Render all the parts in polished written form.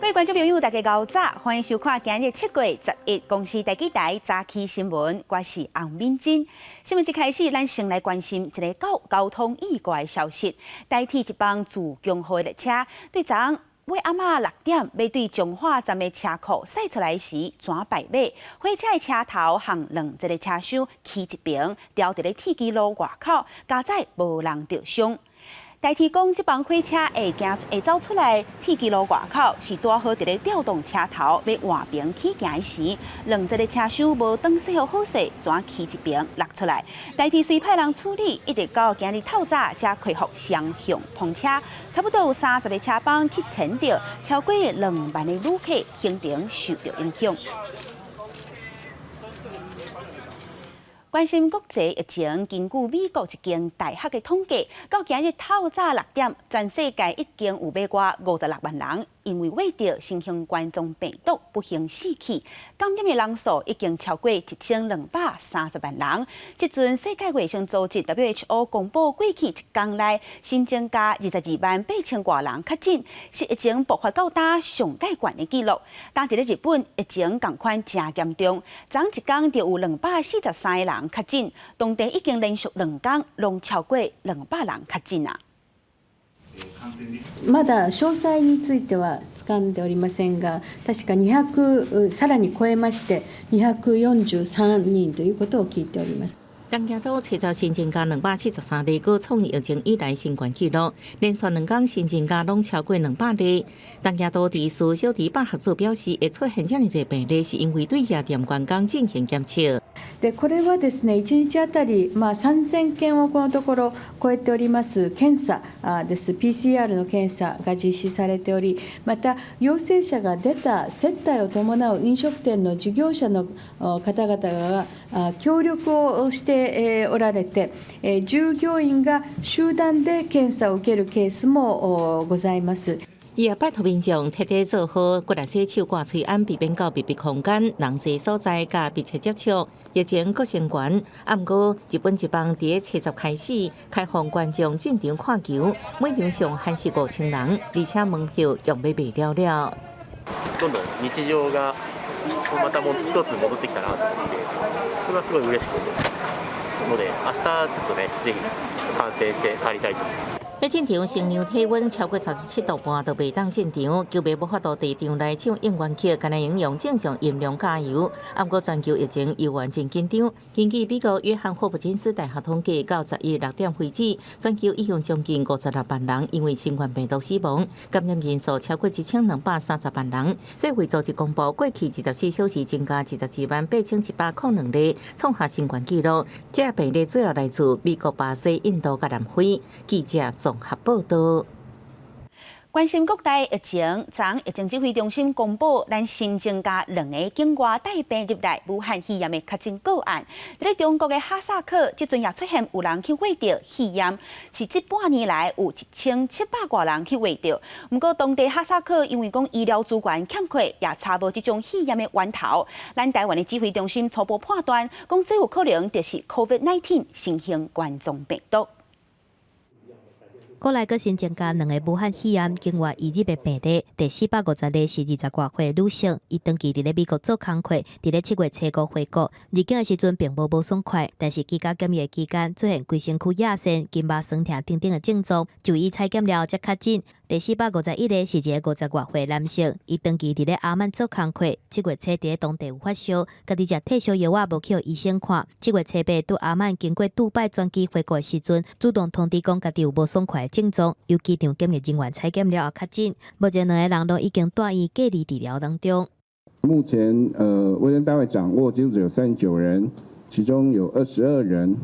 位觀眾朋友，大家𠢕早，歡迎收看今日7月11公視第幾台早起新聞，我是洪敏珍。新聞一開始，咱先來關心一个交通意外消息。台鐵一班自強號列車對昨昏尾暗仔6點，欲對彰化站的車庫駛出來時，轉敗馬，火車的車頭和兩節的車廂起一爿，牢佇咧鐵支路外口，佳哉無人著傷。台鐵講，這班火車會行會走出來鐵支路外口，是拄好佇咧調動車頭欲換爿起行時，兩節的車廂無當勢好勢，轉起一爿落出來。台鐵隨派人處理，一直到今日透早才恢復雙向通車，差不多有30個車班去牽著，超過2萬个旅客行程受著影響。關心國際疫情，根據美國一間大學的統計，到今日透早6點，全世界已經有欲過56萬人因為罹著新型冠狀病毒不幸死去，感染的人數已經超過1230萬人。這陣世界衛生組織 WHO 公布，過去一工內新增加22萬8千外人確診，是疫情爆發到今上蓋懸的紀錄。但佇咧日本疫情仝款誠嚴重，昨一工就有243個人確診，當地已經連續兩工攏超過200人確診啊。まだ詳細については掴んでおりませんが、確か200さらに超えまして243人ということを聞いております。東京都初十新增加273例，閣創疫情以來新懸紀錄，連續兩工新增加攏超過200例。東京都知事小池百合子表示，會出現遮爾濟病例，是因為對夜店員工進行檢測。でこれはですね、1日あたりまあ3000件をこのところ超えております検査です。PCR の検査が実施されており、また陽性者が出た接待を伴う飲食店の事業者の方々が協力をしておられて、従業員が集団で検査を受けるケースもございます。伊也拜託民眾徹底做好骨力洗手、掛喙罨，避免到密閉空間、人濟所在佮密切接觸。疫情閣升懸，啊，毋過日本職棒佇初十開始開放觀眾進場看球，每場上限是5000人，而且門票用欲賣了了。どんどん日常がまた一つ戻ってきたなと思って、それはすごい嬉しく思うので、明日ちょっとね、ぜひ観戦して帰りたいと思います。欲進場先量體溫超過37度半就袂當進場，球迷無法度佇場內唱應援曲，干焦會用正常音量加油。啊，毋過全球疫情猶原真緊張。根據美國約翰霍普金斯大學統計，到11六點為止，全球已經將近56萬人因為新冠病毒死亡，感染人數超過1230萬人。世衛組織公布，過去24小時增加22萬8102例，創下新懸紀錄。這病例主要來自美國、巴西、印度佮南非。記者綜合報道。關心國內疫情，昨疫情指揮中心公布，咱新增加兩个境外帶病入來武漢肺炎的確診個案。佇咧中國的哈薩克，這陣也出現有人去罹著肺炎，是這半年來有1700外人去罹著。毋過當地哈薩克因為講醫療資源欠缺，也查無這種肺炎的源頭。咱台灣的指揮中心初步判斷，講這有可能就是 COVID-19 新型冠狀病毒。國內閣新增加兩个武漢肺炎境外移入的病例，第450例是20外歲女性，伊長期佇咧美國做工課，佇咧7月初五回國，入境的時陣並無無爽快，但是居家檢疫期間出現規身軀壓線、筋肉痠疼等等的症狀，就醫採檢了才確診。第451个是一个50外歲男性，伊長期佇咧阿曼做工課，7月初佇咧當地有發燒，家己食退燒藥仔無去予醫生看。7月初八佇阿曼經過杜拜轉機回國的時陣，主動通知講家己有無爽快的症狀，由機場檢疫人員採檢了後確診。目前兩个人攏已經住院隔離治療當中。目前，衛生單位掌握接觸者有39人，其中有22人，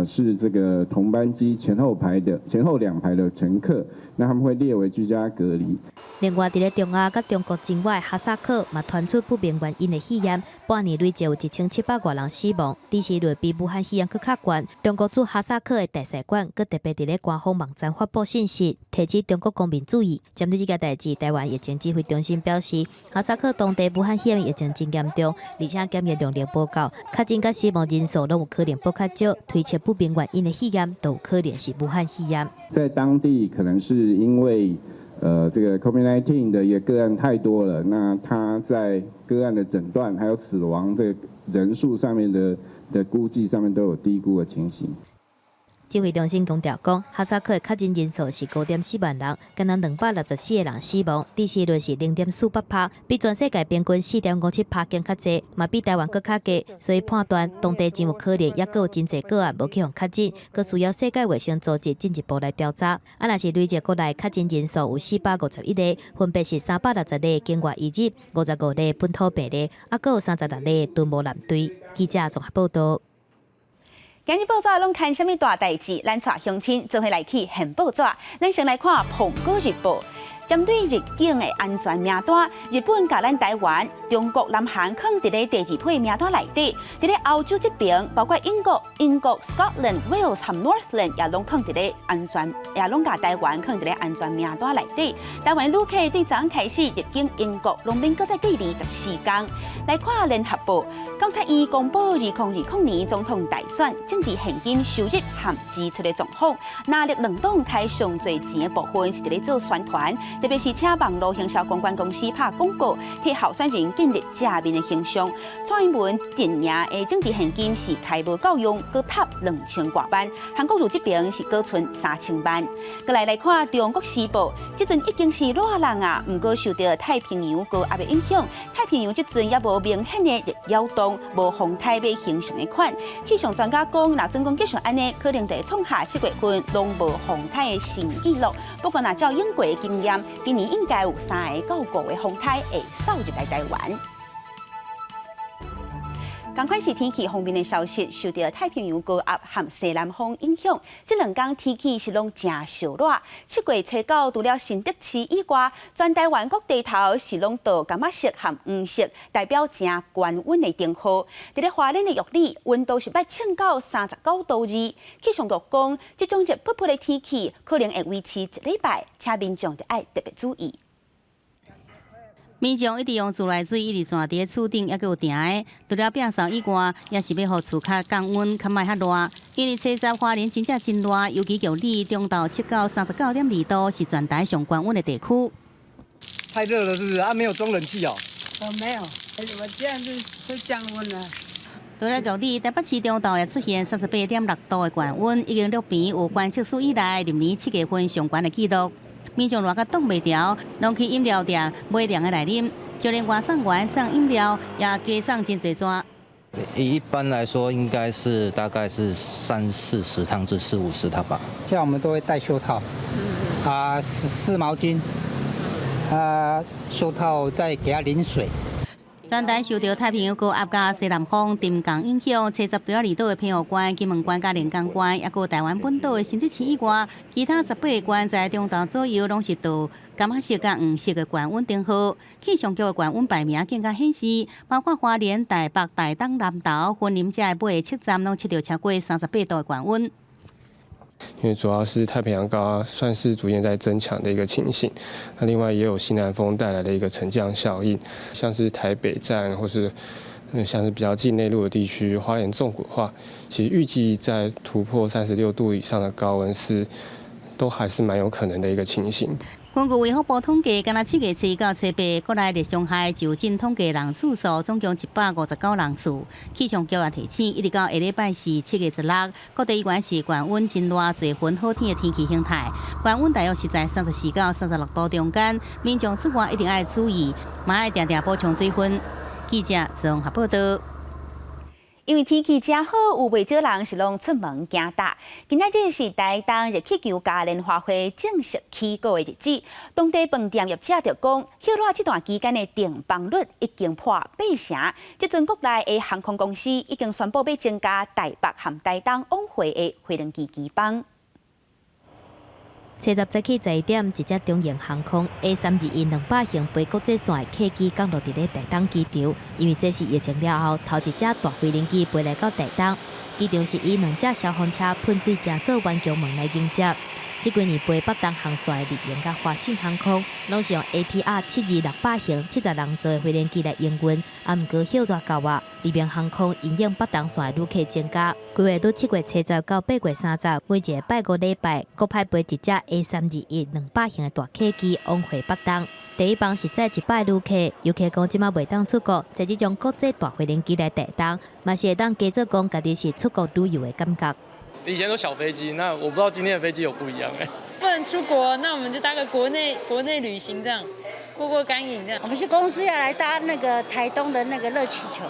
是這個同班機前後排的前後兩排的乘客，那他們會列為居家隔離。另外，佇咧中亞佮中國境外哈薩克嘛傳出不明原因的肺炎，半年累計有1700外人死亡，致死率比武漢肺炎閣較懸。中國駐哈薩克的大使館閣特別佇咧官方網站發布信息，提醒中國公民注意。針對這件代誌，台灣疫情指揮中心表示，哈薩克當地武漢肺炎疫情真嚴重，而且檢疫量力無夠，確診佮死亡人數攏有可能報較少，推測不明原因的肺炎都有可能是武漢肺炎。在當地可能是因為這個 COVID-19 的一個個案太多了，那他在個案的診斷還有死亡這個人數上面的估計上面都有低估的情形。指揮中心強調講，哈薩克的確診人數是5.4萬人，敢若264個人死亡，致死率是0.48趴，比全世界平均4.57趴更較濟，嘛比台灣閣較低。所以判斷當地真有可能猶閣有真濟個案無去予確診，閣需要世界衛生組織進一步來調查。啊，若是累計國內確診人數有451個，分別是360個境外移入，55個本土病例，啊，閣有36個敦睦艦隊。記者綜合報道。今日報紙攏看啥物大代誌？咱帶鄉親做伙來去現報紙。咱先來看《蘋果日報》，針對入境的安全名單，日本共咱台灣、中國、南韓囥佇咧第二批名單內底。佇咧歐洲這邊，包括英國、Scotland、Wales 和 Northland 也攏囥佇咧安全，也攏共台灣囥佇咧安全名單內底。台灣旅客對昨開始入境英國，攏免閣再隔離14天。來看聯合報，監察院公布2020年總統大選政治獻金收入和支出的狀況，藍綠兩黨開上濟錢的部分是佇咧做宣傳，特別是請網路行銷公關公司拍廣告，替候選人建立正面的形象。蔡英文陣營的政治獻金是開無夠用，閣貼2000外萬；韓國瑜這邊是閣賰3000萬。閣來看中國時報，這陣已經是熱人啊，毋過受著太平洋高壓的影響，太平洋這陣猶無明顯的熱擾動，無風颱欲形成的款。氣象專家講，若準講繼續按呢，可能會創下7月份攏無風颱的新紀錄。不過，若照往過的經驗，今年應該有3個到5個風颱會掃入來台灣。仝款是天氣方面的消息，受著太平洋高壓和西南風影響，這兩工天氣是攏誠燒熱。7月初9，除了新竹市以外，全台灣各地頭是攏著柑仔色和黃色，代表誠懸溫的燈號。佇咧花蓮的玉里，溫度是欲衝到39度2。氣象局講，這種熱噗噗的天氣可能會維持一禮拜，請民眾著愛特別注意。民眾一直用自來水，一直轉佇咧厝頂，猶閣有定的。除了摒掃以外，也是欲予厝較降溫，較莫遐熱。因為初十花蓮真正真熱，尤其玉里中晝測到39.2度，是全台上懸溫的地區。太熱了，是不是？啊，沒有裝冷氣哦。哦，沒有，我這樣子會降溫啊。除了玉里，台北市中晝也出現38.6度的懸溫，已經錄平有觀測史以來，歷年7月份上懸的紀錄。民眾熱甲擋袂牢，攏去飲料店買涼的來啉，就連外送員送飲料也加送真濟紙。一般來說，應該是大概是三四十趟至四五十趟吧。像我們都會帶袖套，啊，濕毛巾，啊，袖套再給他淋水。全台受著太平洋高壓佮西南風沉降影響，初十除了離島的澎湖縣、金門縣佮連江縣，猶閣有台灣本島的新竹市以外，其他18個縣在中晝左右攏是著柑仔色佮黃色的懸溫燈號。氣象局的懸溫排名更加顯示，包括花蓮、台北、台東、南投、雲林遮的八個測站攏測著超過38度的懸溫。因為主要是太平洋高壓算是逐漸在增強的一個情形，那另外也有西南風帶來的一個沉降效應，像是台北站或是像是比較近內陸的地區，花蓮縱谷的話，其實預計在突破36度以上的高溫是都還是蠻有可能的一個情形。根據衛福部統計，敢若7月初1到初8，國內熱傷害就診統計人次數總共159人次。氣象局也提醒，一直到下禮拜四7月16，各地依然是懸溫真熱、濟雲好天的天氣形態。懸溫大約是在34到36度中間，民眾出外一定愛注意，嘛愛定定補充水分。記者綜合報道。因為天氣誠好，有袂少人是攏出門行踏。今仔日是台東熱氣球嘉年華會正式起鼓的日子。當地飯店業者就講，歇熱這段期間的訂房率已經破八成。這陣國內的航空公司已經宣布欲增加台北和台東往回的飛輪機機班。初十早起11點，一隻長榮航空 A321-200型飛國際線的客機降落佇咧台東機場，因為這是疫情了後頭一隻大飛行機飛來到台東。機場是以兩隻消防車噴水成做頑強門來迎接。這幾年飛北東航線的麗榮佮華信航空，攏是用 ATR 72-600型70人座的飛行機來營運。啊，毋過歇熱到啊，麗榮航空因應北東線的旅客增加，規劃佇7月30到8月30，每一个拜五禮拜，閣派飛一架 A321-200型的大客機往回北東。第一班是載100旅客，遊客講這馬袂當出國，坐這種國際大飛行機來台東，嘛是會當加做講家己是出國旅遊的感覺。以前都小飛機，那我不知道今天的飛機有不一樣欸。不能出國，那我們就搭個國內旅行這樣，過過乾癮這樣。我們是公司要來搭那個台東的那個熱氣球。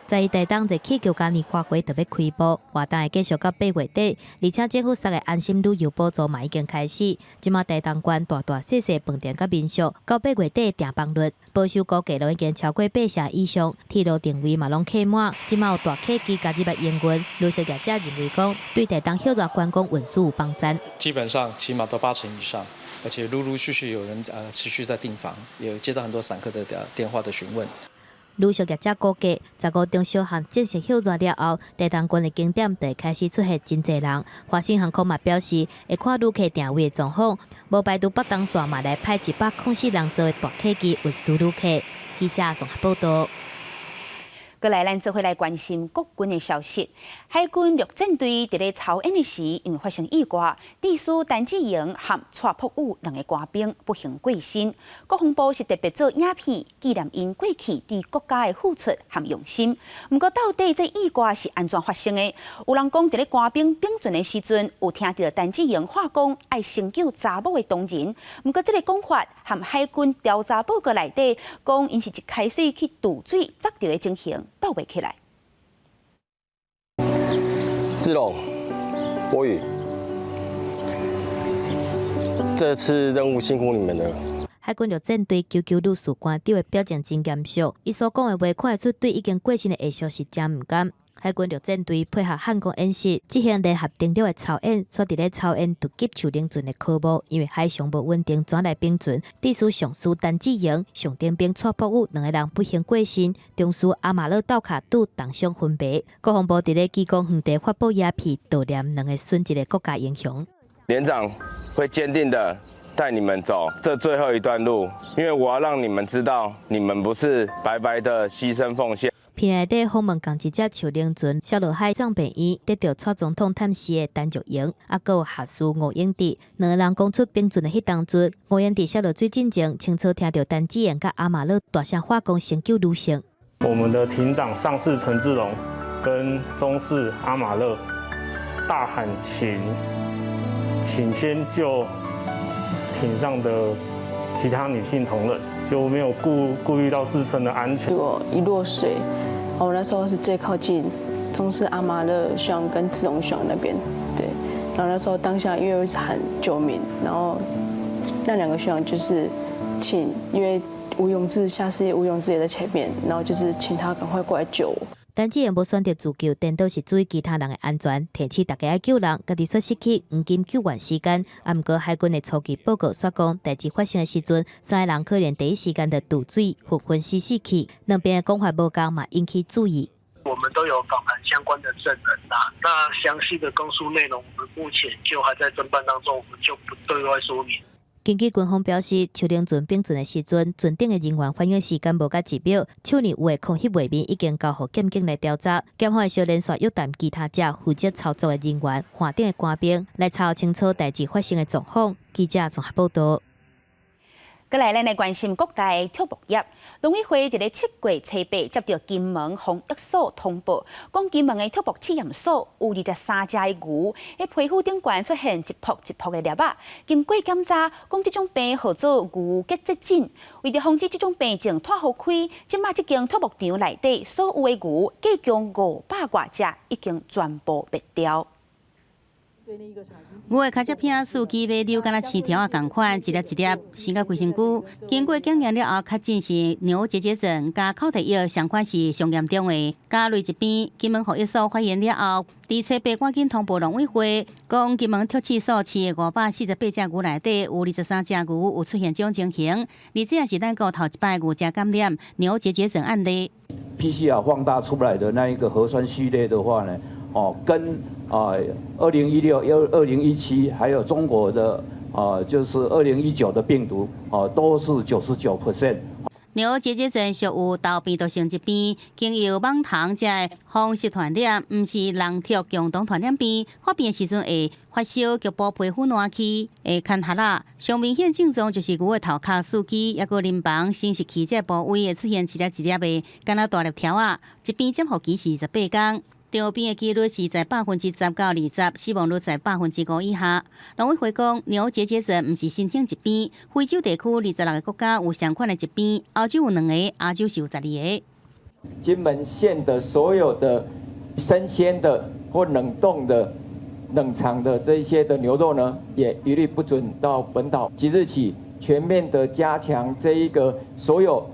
在台東熱氣球嘉年華會就欲開幕，活動會繼續到8月底，而且政府設的安心旅遊補助嘛已經開始。這馬台東縣大大細細飯店佮民宿，到8月底訂房率保守估計攏已經超過8成以上，鐵路訂位嘛攏客滿。這馬有大客機加入來營運，旅宿業者認為講，對台東歇熱觀光運輸有幫助。基本上起碼都8成以上，而且陸陸續續有人持續在訂房，也接到很多散客的電話的詢問。旅宿業者估計，15中小學正式歇熱了後，台東縣的景點就會開始出現真濟人。華信航空嘛表示，會看旅客訂位的狀況，無排除北東線嘛來派104人座的大客機運輸旅客。記者綜合報道。過來，咱做伙來關心國軍的消息。海軍陸戰隊佇咧操演的時，因為發生意外，致使陳志榮和蔡博宇兩个官兵不幸過身。國防部是特別做影片紀念𪜶過去對國家的付出和用心。毋過，到底這意外是按怎發生的？有人講，佇咧官兵秉船的時陣，有聽著陳志榮喊講愛先救查某的同仁。毋過，這个講法和海軍調查報告內底講，𪜶是一開始去渡水砸著的情形鬥袂起來。志龍，博宇，這次任務辛苦你們了。海軍陸戰隊救救女士官長的表情真嚴肅，伊所講的話看會出對已經過身的下屬是誠毋甘。海軍陸戰隊配合漢光演習，執行聯合登陸的操演，煞佇咧操演突擊樹輪船的科目，因為海上無穩定，轉來秉船，致使上士陳志榮、上等兵蔡博宇兩个人不幸過身，中士阿馬勒道卡拄重傷昏迷。國防部佇咧紀功園地發布影片，悼念兩个殉職的國家英雄。連長會堅定的帶你們走這最後一段路，因為我要讓你們知道，你們不是白白的犧牲奉獻。片內底訪問仝一隻樹輪船，摔落海送病院，得著蔡總統探視的陳玉榮，啊，閣有下士吳英哲，兩个人講出秉船的彼當陣，吳英哲摔落水進前，清楚聽著陳志榮佮阿馬勒大聲喊講先救女性。我們的艇長上士陳志龍跟中士阿馬勒大喊請先救艇上的其他女性同仁，就沒有顧慮到自身的安全。我一落水，我那時候是最靠近中士阿馬勒學長跟志榮學長那邊，對。然後那時候當下因為我一直喊救命，然後那兩個學長就是請，因為吳永志下士吳永志也在前面，然後就是請他趕快過來救我。陳志榮無選擇自救，顛倒是注意其他人的安全，提醒大家愛救人，家己煞失去黃金救援時間。啊，毋過海軍的初期報告煞講，代誌發生的時陣，三个人可能第一時間就渡水，昏昏死死去。兩邊的講法無仝嘛，引起注意。我們都有訪談相關的證人啦，那詳細的供述內容，我們目前就還在偵辦當中，我們就不對外說明。根據軍方表示，樹輪船秉船的時陣，船頂的人員反應時間無夠一秒，手裡有的空翕畫面已經交予檢警來調查。檢方會小連續約談其他隻負責操作的人員、岸頂的官兵來查清楚代誌發生的狀況。記者綜合報道。過來，咱來關心國內畜牧業。農委會佇咧7月初8接著金門防疫所通報，講金門的畜牧試驗所有23隻的牛，佇皮膚頂懸出現一泡一泡的粒仔。經過檢查，講這種病號做牛結節疹。為著防止這種病症湠予開，這馬這間畜牧場內底所有的牛，計共500外隻，已經全部滅掉。牛的跤脊片四肢尾溜，敢若飼條仔仝款，一粒一粒生甲規身軀。經過檢驗了後，確診是牛結節疹，佮口蹄疫相關是上嚴重的。嘉義這邊金門防疫所發現了後，佇初八趕緊通報農委會，講金門畜試所飼的548隻牛內底有23隻牛有出現這種情形，而這也是咱國頭一擺牛隻感染牛結節疹案例。 PCR 放大出來的那一個核酸序列的話呢，哦，跟啊2016、2017，還有中國的啊，就是2019的病毒，哦，都是99%。牛結節症屬有痘病毒性疾病，經由蠓蟲這个方式傳染，毋是人畜共同傳染病。發病時陣會發燒、局部皮膚爛去、會乾痂啦。上明顯症狀就是牛的頭殼、四肢，抑閣鱗房、生殖器這個部位會出現一粒一粒的，敢若大粒條仔。一病潛伏期是28天。著病的幾率是在10%到20%，死亡率在5%以下。農委會講，牛結節症毋是新興疾病，非洲地區26個國家有相款的疾病，歐洲有兩個，亞洲是有12個。金門縣的所有的生鮮的或冷凍的、冷藏的這一些的牛肉呢，也一律不准到本島。即日起，全面的加強這一個所有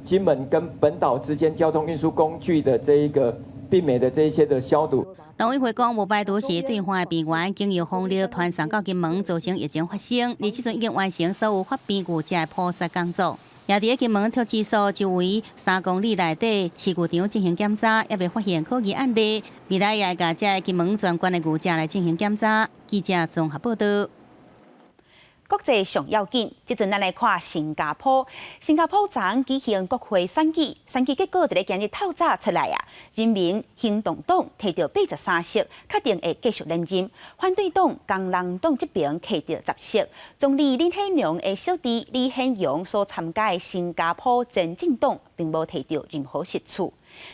金門跟本島之間交通運輸工具的這一個。病媒的這一些的消毒。農委會講，無排除是對岸的病原經由風力傳送到金門，造成疫情發生。而這陣已經完成所有發病牛隻的撲殺工作，也佇咧金門特治所周圍3公里內底飼牛場進行檢查，猶未發現可疑案例。未來也會共這金門全縣的牛隻來進行檢查。記者綜合報道。國際上要緊，這陣咱來看新加坡。新加坡昨昏舉行國會選舉，選舉結果佇咧今日透早出來啊。人民行動黨提著83席，確定會繼續連任；反對黨工人黨這邊提著10席。總理李顯龍的小弟李顯榮所參加的新加坡前進黨並無提著任何席次。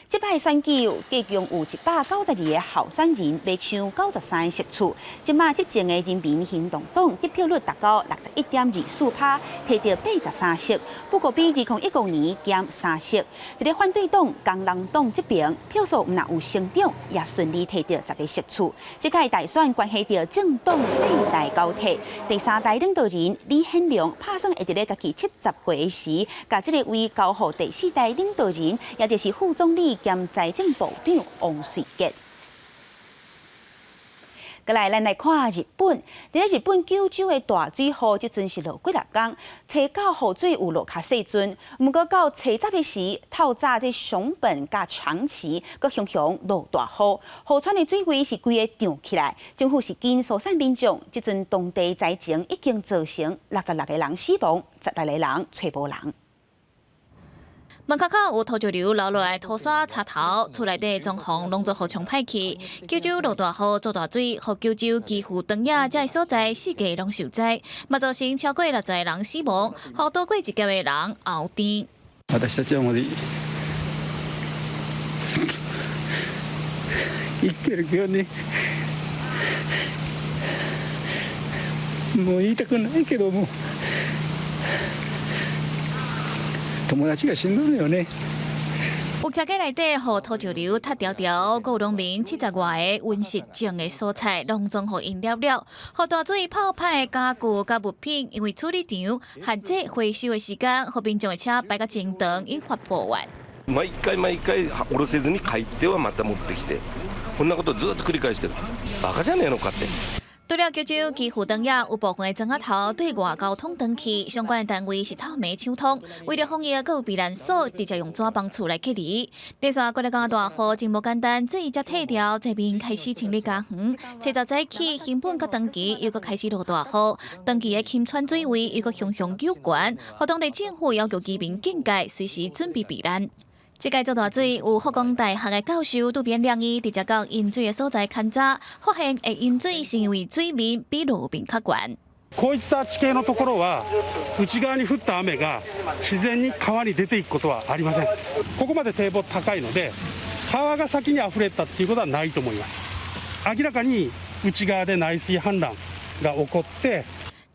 這擺選舉共有192個候選人欲搶93個席次，這馬執政的人民行動黨得票率達到61.24%，提著83席，不過比2015年減3席。佇咧反對黨工人黨這邊票數毋但有成長，也順利提著10個席次。這屆大選關係著政黨世代交替，第三代領導人李顯龍拍算會佇咧家己70歲時，共這个位交予第四代領導人，也就是副總理兼財政部長王瑞杰。過來，咱來看日本。佇咧日本九州的大水雨，這陣是落幾若工，初九雨水有落較細陣，毋過到初十的時，透早這熊本佮長崎，閣雄雄落大雨，河川的水位是規个漲起來。政府是緊疏散民眾，這陣當地災情已經造成66個人死亡，16個人揣無人。門口口有土石流流落來，土沙柴頭，厝內底裝潢攏總予沖歹去。九州落大雨，做大水，予九州岐阜長野這个所在四界攏受災，嘛造成超過60人死亡，予躲過一劫的人喉甜。私たちはもう生きてるけどね。もう言いたくないけども。友達が死んだのよね。有徛街內底，予土石流塌條條，閣有農民70外个溫室種的蔬菜，攏總予𪜶了了。予大水泡歹的家具佮物品，因為處理場限制回收的時間，予民眾的車排甲真長，引發抱怨。毎回毎回下ろせずに帰ってはまた持ってきて、こんなことずっと繰り返してる。バカじゃねえのかって。除了九州岐阜長野有部分的庄仔頭對外交通斷去，相關的單位是透暝搶通，為了防疫，閣有避難所直接用紙房厝來隔離。連續幾工大雨真無簡單，水才退掉，這邊開始清理家園。初十早起，熊本佮長崎又閣開始落大雨，長崎的金川水位又閣雄雄湧懸，予當地政府要求居民警戒，隨時準備避難。這屆做大水，有福岡大學的教授渡邊良一直接到淹水的所在勘查，發現會淹水是因為水面比路面較懸。こういった地形のところは內側に降った雨が自然に川に出ていくことはありません。ここまで堤防高いので川が先に溢れたっていうことはないと思います。明らかに內側で內水氾濫が起こって。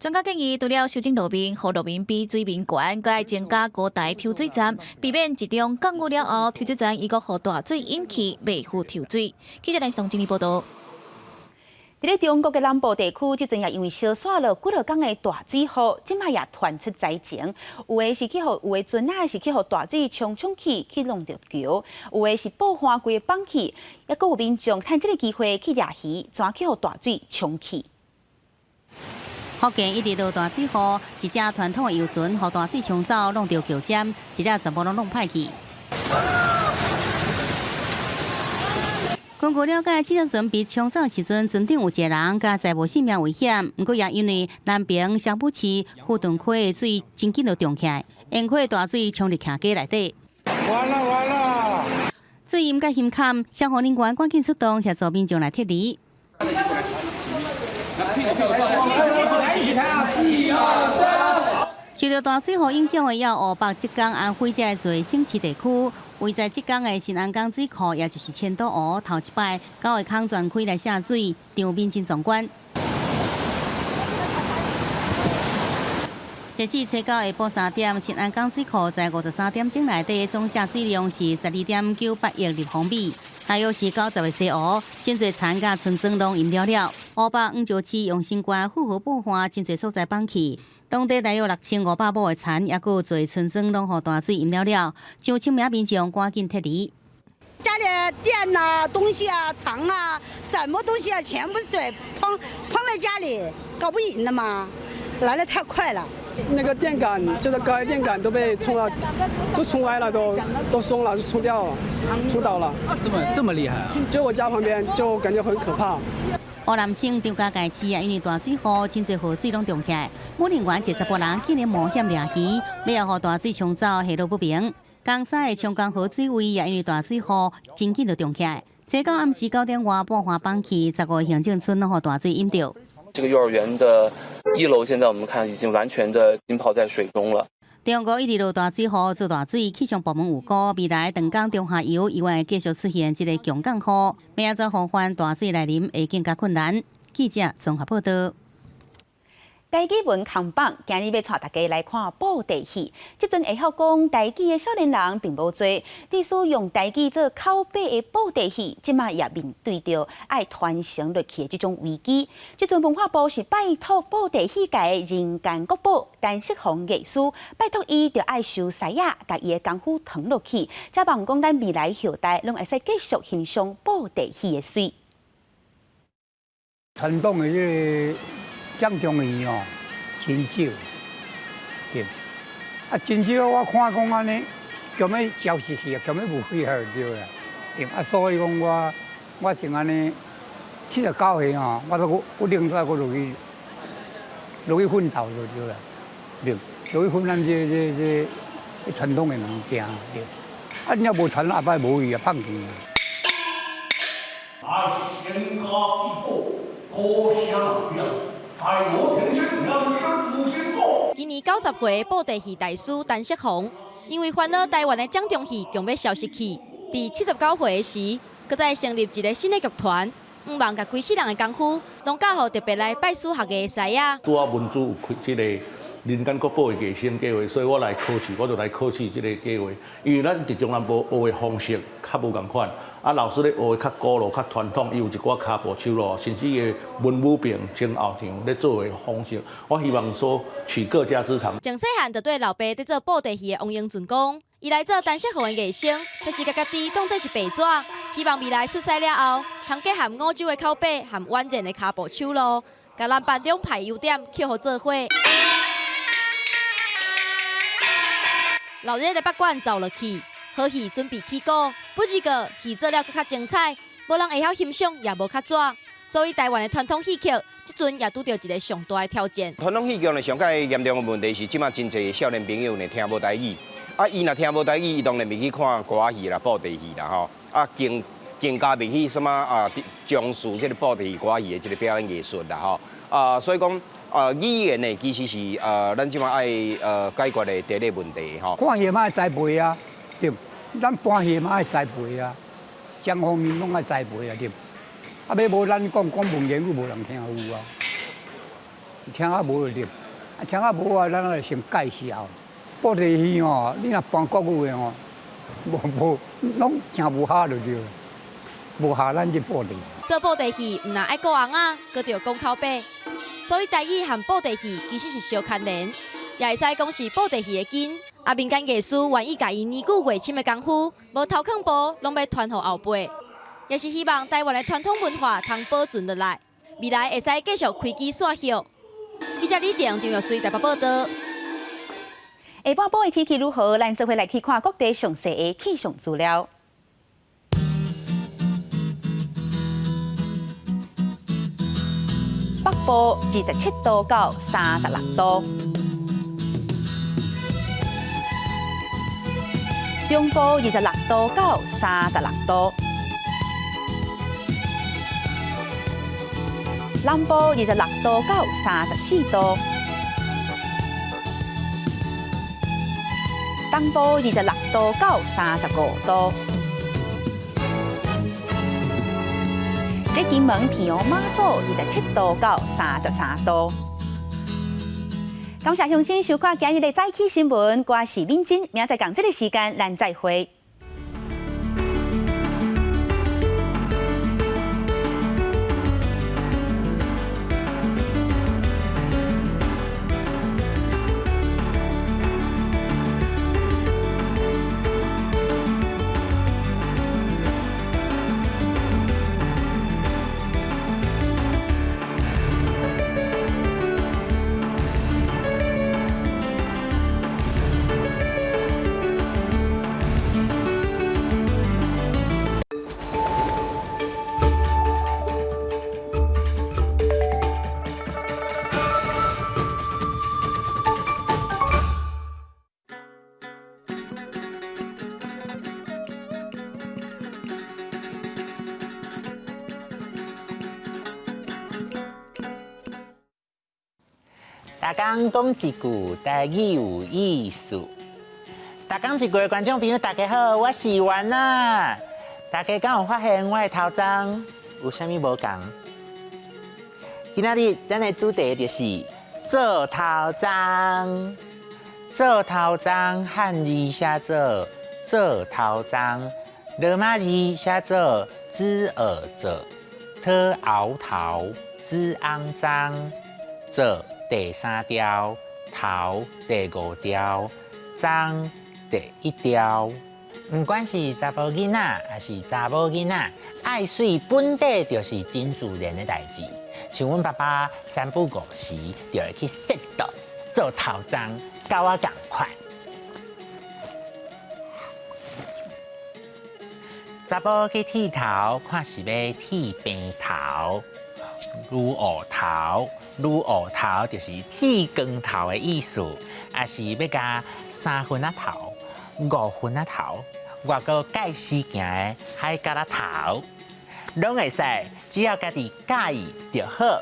專家建議，除了修整路面，予路面比水面懸，閣愛增加高台抽水站，避免一場降雨了後，抽水站又閣予大水淹去，袂赴抽水。記者來送整理報道。佇咧中國的南部地區，這陣也因為燒紲落幾落工的大水雨，這馬也傳出災情。有的是去予，有的船仔是去予大水沖沖去，去弄著橋；有的是布帆規个綁去，抑閣有民眾趁這个機會去掠魚，怎去予大水沖去。福建一直落大水雨，一隻傳統的遊船予大水沖走，弄著橋尖，一粒全部攏弄歹去。根據了解，這隻船被沖走時陣，船頂有一個人，佮載無性命危險。毋過也因為南平小武市富頓溪的水真緊就漲起來，沿溪大水沖入徛家內底。完了完了！水淹甲胸坎，消防人員趕緊出動協助民眾來撤離。受著大水雨影響的有湖北、浙江、安徽這濟省市地區，位在浙江的新安江水庫，也就是千島湖，頭一擺九月空全開來下水，場面真壯觀。截至初九下晡3點，新安江水庫在53點鐘內底總下水量是12.98億立方米，大約是90個西湖，真濟田佮村莊攏淹了了。湖北黃石市陽新縣富和埔岸真濟所在崩去，當地大約6500畝的田，抑閣有濟村莊攏予大水淹了了，上千名民眾趕緊撤離。家裡電啊、東西啊、床啊、什麼東西啊，全部水碰碰在家裡，搞不贏了嘛，來得太快了。那個電桿，就是高壓電桿都被沖了，都沖歪了，都鬆了，就沖掉了，沖倒了。這麼厲害啊！就我家旁邊，就感覺很可怕。湖南省張家界市啊，因為大水雨，真濟河水攏漲起來，武陵源一十多人竟然冒險掠魚，尾後予大水沖走，下落不明。江西的長江河水位也因為大水雨，真緊就漲起來。這到暗時9點外，半花崩去，15個行政村攏予大水淹著。這個幼兒園的一樓，現在我們看已經完全的浸泡在水中了。中國一直落大水雨做大水，氣象部門有估未來長江中下游猶會繼續出現這個強降雨，欲按怎防範大水來臨會更加困難。記者綜合報道。台語文扛棒，今日欲帶大家來看布袋戲。這陣會曉講台語的少年人並無濟，致使用台語做口白的布袋戲，這馬也面對著愛傳承落去的這種危機。這陣文化部是拜託布袋戲界的人間國寶陳世宏藝師，拜託伊著愛收獅仔，共伊的功夫傳落去，才望講咱未來後代攏會使繼續欣賞布袋戲的媠。傳統的這個。蔣中戲哦，真少，對，啊，真少我看講按呢，強欲消失去啊，強欲無去啊，就對啦，對，啊，所以講我像按呢，79歲吼，我都我另外我落去奮鬥就對啦，對，落去奮咱這傳統的物件，對，啊，你若無傳，後擺無去啊，放棄啊。乃是仙家之寶，高聲亮。今年90歲布袋戲大師陳世宏，因為煩惱台灣的掌中戲強欲消失去，佇79歲時，閣再成立一個新的劇團，向望共規世人的功夫，攏教予特別來拜師學藝的師仔。拄仔文主有開這個人間國寶的藝生計畫，所以我來考試，我就來考試這個計畫。因為咱佇中南部學的方式較無仝款，啊，老師咧學的較古老、較傳統，伊有一寡跤步手路，甚至伊的文武兵前後場咧做的方式，我希望說取各家之長。從細漢就對老爸佇做布袋戲的王英俊講，伊來做陳世宏的藝生，就是共家己當做是白紙，希望未來出師了後，通結合五洲的口白和軟件的跤步手路，共南北兩派優點抾予做伙。老熱的北管走落去，好戲準備起鼓，不過戲做了閣較精彩，無人會曉欣賞，也無較紙，所以台灣的傳統戲曲，這陣也拄著一個上大的挑戰。傳統戲曲呢，上蓋嚴重的問題是，這馬真濟少年朋友呢聽無台語，啊，伊若聽無台語，伊當然袂去看歌仔戲啦、布袋戲啦，吼，啊，更加袂去什麼啊，重視這個布袋戲、歌仔戲的這個表演藝術啦，吼，啊，所以講。語言呢，其實是咱這馬愛解決的第一個問題吼。看戲嘛愛栽培啊，對，咱搬戲嘛愛栽培啊，雙方面攏愛栽培啊，對。啊，欲無咱講講文言語無人聽有啊，聽啊無就對，啊聽啊無啊，咱愛先介紹。布袋戲吼，你若搬國語的吼，無無攏誠無合就對，無合咱這布袋。做布袋戲毋但愛顧尪仔，閣著講口白。所以台語和布袋戲其實是相牽連，也會使講是布袋戲的根。啊，民間藝師願意共伊年久月深的功夫，無頭殼步，攏欲傳予後輩，也是希望台灣的傳統文化通保存落來，未來會使繼續開枝散葉。記者李定、張玉穗台北報道。下半晡的天氣如何？咱做伙來去看各地詳細的氣象資料。北部27度到36度，中部26度到36度，南部26度到34度，東部26度到35度。佇金門、屏陽、馬祖27度到33度。感謝鄉親收看今日的早起新聞，我是敏珍，明仔載仝這个時間，咱再會。逐工講一句台語有意思。逐工一句的觀眾朋友，大家好，我是元仔。大家敢有發現我的頭鬃有啥物無仝？今仔日咱的主題就是做頭鬃。做頭鬃漢字寫做做頭鬃，羅馬字寫做知耳者，特熬頭，知骯髒，做第三調，頭第五調，鬃第一調。毋管是查埔囡仔，抑是查某囡仔，愛媠本底就是真自然的代誌。像阮爸爸三不五時就會去洗頭，做頭鬃，佮我仝款。查埔去剃頭，看是欲剃平頭、擼烏頭、擼烏頭就是剃光頭的意思，抑是欲共三分仔頭、五分仔頭，外閣蓋絲行的海蛤仔頭，攏會使，只要家己佮意就好。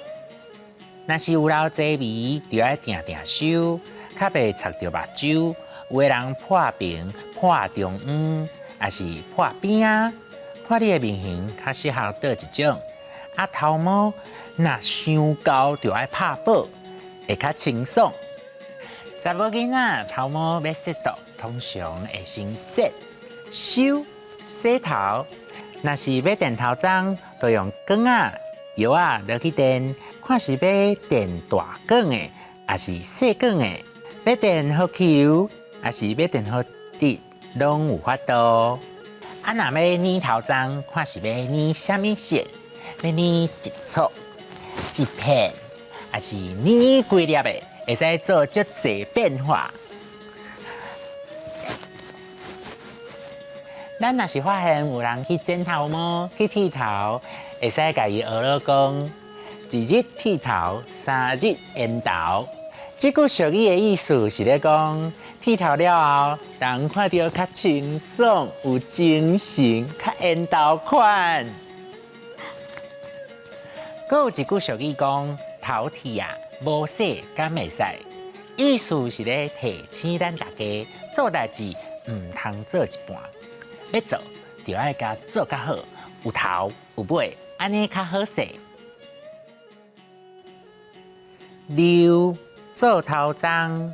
若是有留濟眉，就愛定定修，較袂插著目睭。有的人破平、破中央，抑是破邊仔，看你的面型較適合佗一種。啊，頭毛若傷厚，就愛拍薄，會較清爽。查某囡仔頭毛欲洗脫，通常會先剪、修、洗頭。若是欲電頭鬃，就用捲仔、藥仔落去電，看是欲電大捲的，抑是細捲的；欲電予虯，抑是欲電予直，攏有法度。啊，若欲染頭鬃，看是欲染啥物色，欲染一撮、一片，抑是染規粒的，會使做足濟變化。咱若是發現有人去剪頭毛、去剃頭，會使共伊學囉講：一日剃頭，三日緣投。這句俗語的意思是咧講，剃頭了後，人看著較清爽、有精神、較緣投款。閣有一句俗語講：頭剃啊，無洗敢會使？意思是咧提醒咱大家做代誌毋通做一半。欲做，就愛共做較好，有頭有尾，按呢較好勢。溜做頭鬃，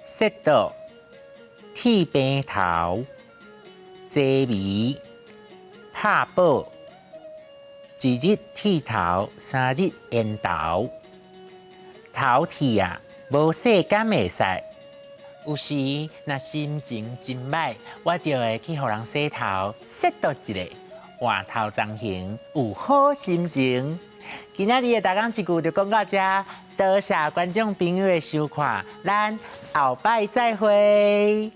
洗脫，剃平頭，濟眉，拍薄，一日剃頭，三日緣投。頭剃啊，無洗敢會使？有時若心情真䆀，我就會去予人洗頭，洗脫一下，換頭鬃型，有好心情。今仔日的逐工一句就講到這，多謝觀眾朋友的收看，咱後擺再會。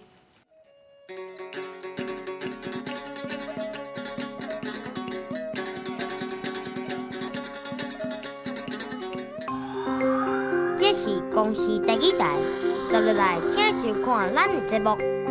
公視第二台，接落來請收看咱的節目。